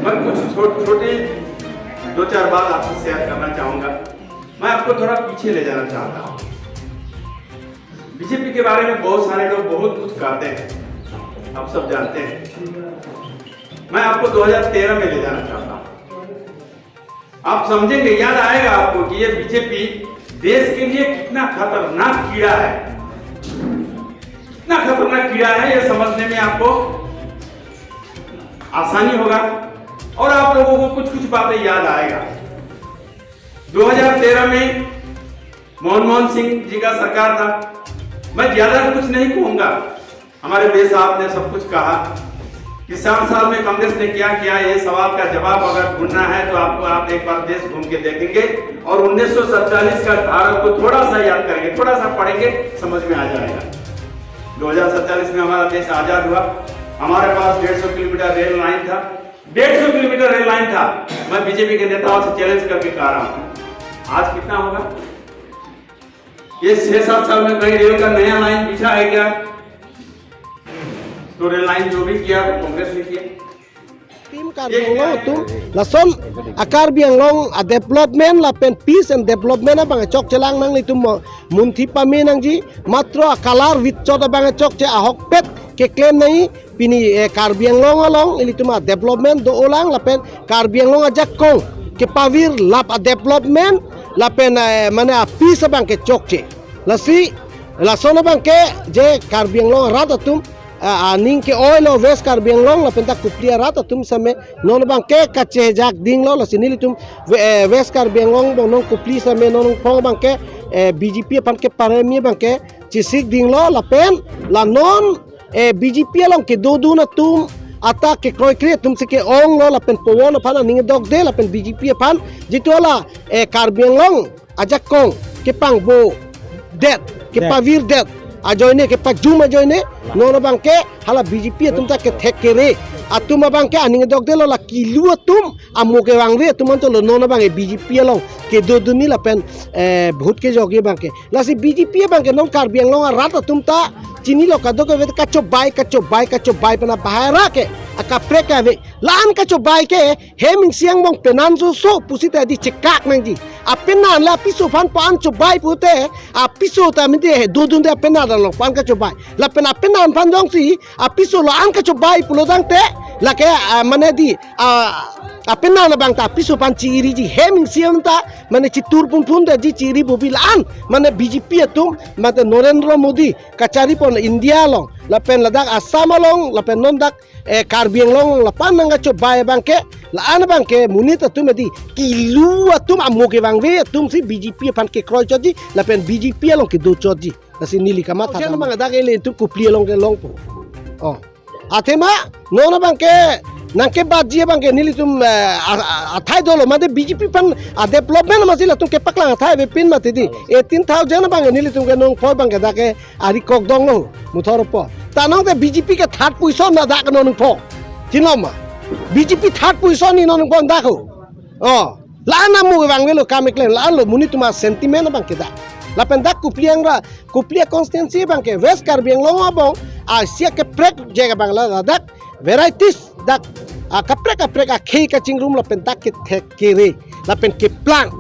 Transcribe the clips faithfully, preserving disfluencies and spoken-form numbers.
मैं कुछ छो, छोटे दो चार बात आपसे शेयर करना चाहूंगा। मैं आपको थोड़ा पीछे ले जाना चाहता हूँ। बीजेपी के बारे में बहुत सारे लोग बहुत कुछ कहते हैं, आप सब जानते हैं। मैं आपको दो हज़ार तेरह में ले जाना चाहता हूँ। आप समझेंगे, याद आएगा आपको कि ये बीजेपी देश के लिए कितना खतरनाक कीड़ा है, कितना खतरनाक कीड़ा है, ये समझने में आपको आसानी होगा और आप लोगों को कुछ कुछ बातें याद आएगा। दो हज़ार तेरह में मनमोहन सिंह जी का सरकार था। मैं ज्यादा कुछ नहीं कहूंगा, हमारे भाई साहब ने सब कुछ कहा। किसान साल में कांग्रेस ने क्या किया, ये सवाल का जवाब अगर ढूंढना है तो आपको, आप एक बार देश घूम के देखेंगे। और उन्नीस सौ सैंतालीस का धारा को थोड़ा सा याद करेंगे, थोड़ा सा पढ़ेंगे, समझ में आ जाएगा। दो हज़ार सैंतालीस में हमारा देश आजाद हुआ, हमारे पास डेढ़ सौ किलोमीटर रेल लाइन था, डेढ़ सौ किलोमीटर रेल लाइन था। मैं बीजेपी के नेताओं से चैलेंज करके कह रहा हूँ, आज कितना होगा? ये छह सात साल में कहीं रेल का नया लाइन बिछा है क्या? तो रेल लाइन जो भी किया, वो कांग्रेस ने किया। Team Karbi Anglong atum lason a Karbi Anglong a development lapen peace and development abang chokche lang, nanglitum mo munthi pame nangji, matro a color vit chot abang chokche, ahokpet keklem nangji. Pini, eh, Karbi Anglong along ilitum a development dolang lapen Karbi Anglong ajakong kepavir lap a development lapen, eh, mane a peace abang ke chokche. Lasi lason abang ke je Karbi Anglong arat atum, ah, aning ke-oilo West Karbi Anglong lapen ta Kopili arat atum same non abang ke kachejak dinglo. Lasi nelitum we-, eh, West Karbi Anglong bong non Kopili same non phong abang ke, eh, B J P aphan ke paremi abang ke chesik dinglo lapen la non, eh, B J P along kedodun atum atak kekroikre atum si ke-onglo lapen povon aphan aning dokde lapen B J P aphan jitu hala, eh, Karbi Anglong ajakong kepangbodet, kepavirdet ajoine, kepajum ajoine, non abang ke hala B J P atum ta kethek kere atum abang ke aning dokdelo, la kilu atum, amo kevangve atum anchotlo non abang ke B J P along kedodunji lapen, eh, vote kejokji abang ke. Lasi B J P abang ke non Karbi Anglong arat atum ta chinilo, kadokave kachobai, kachobai, kachobai pen abahai ra ke akaprek ave. La-an kachobai ke hem isi angbong penan joso pusita di chekak nangji. Apenan la apiso aphan pan chobai pute, apiso ta mide he dodunde apenan along pan kachobai. Lapen apenan aphan jongsi apiso la-an kachobai pulo tangte, lake, ah, mane di, ah, apenan abang ta apiso aphan chi-iriji, hem isi an ta mane chitur pun pun da ji, chi-iri bobi la-an mane B J P atum, mane Narendra Modi kachari pon India along lapen ladak Assam along lapen non dak, eh, Karbi Anglong lapen nangkachobai abang ke, la-an abang ke monit atum edi, kilu atum, amo kevangve atum si B J P aphan kekroi chotji lapen B J P along kedo chotji. Lasi neli kamatha. Jen abang dak ilitum Kopili along kelongpo. Oh. Athema non abang ke nangkebatji abang ke nelitum, eh, a, a, athai dolo, mate B J P aphan a development masi latum kepaklang athai avepin mati di. Eighteen thousand abang ke nelitum ke nongpho abang ke dak ke ari kok donglo, muthor po. Ta nong te B J P ke third position na dak nongpho. Chinlo ma? B J P third position ni nongpho dak ho. Oh, la-an amo kevangvelo kam keklem, la-anlo monit atum a sentiment abang ke dak. Lapen dak Kopili angra, Kopili constituency abang ke West Karbi Anglong abang, a isi akaprek jaga abang la dak varieties dak, a kaprek kaprek akhei kachingrum lapen dak kethek kere lapen keplang.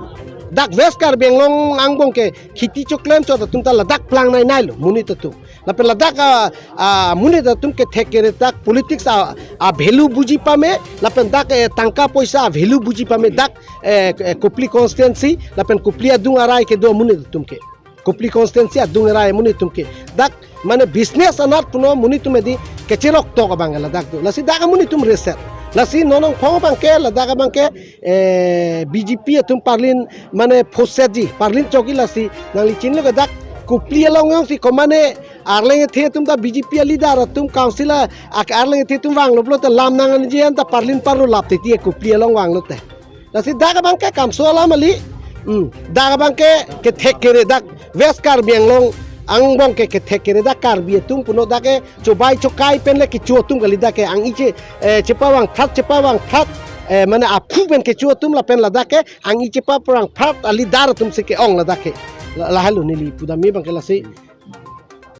Dak West Karbi Anglong angbong ke kheti choklem chot atum ta ladak plang nainailo monit atum. Lapen ladak a, a, monit atum kethek kere dak politics a, a value buji pame, lapen dak, eh, tangka poisa a value buji pame dak, eh, eh, Kopili constituency, lapen Kopili adung arai kedo monit atum ke. Kopili constituency adung arai monit atum ke. Dak mane business anat puno monit atum edi kecherok tok abang ladak do. Lasi dak monit atum reset. Lasi non nongpho abang ke, ladak abang ke, eh, B J P atum parlin mane phosetji, parlin chokji. Lasi nangli chinilo ke dak Kopili along jongsi komane arleng ethe atum ta B J P a leader atum council a, ak arleng ethe atum vanglo pulote lam nang anji an ta parlin parlo lap titi Kopili along vanglote. Lasi dak abang ke kamso alam kali. Hmm. Dak abang ke kethek kere dak West Karbi Anglong angbong ke kethek kere dak Karbi atum puno dak ke chobai chokai pen le kecho atum kali dak ke, ang-i che, eh, chepavang phat, chepavang phat, eh, mane aphu pen kecho atum lapen ladak ke ang-i chepavang phat a leader atum si ke-ong ladak ke. La, lahelo neli pudam abang ke lasi.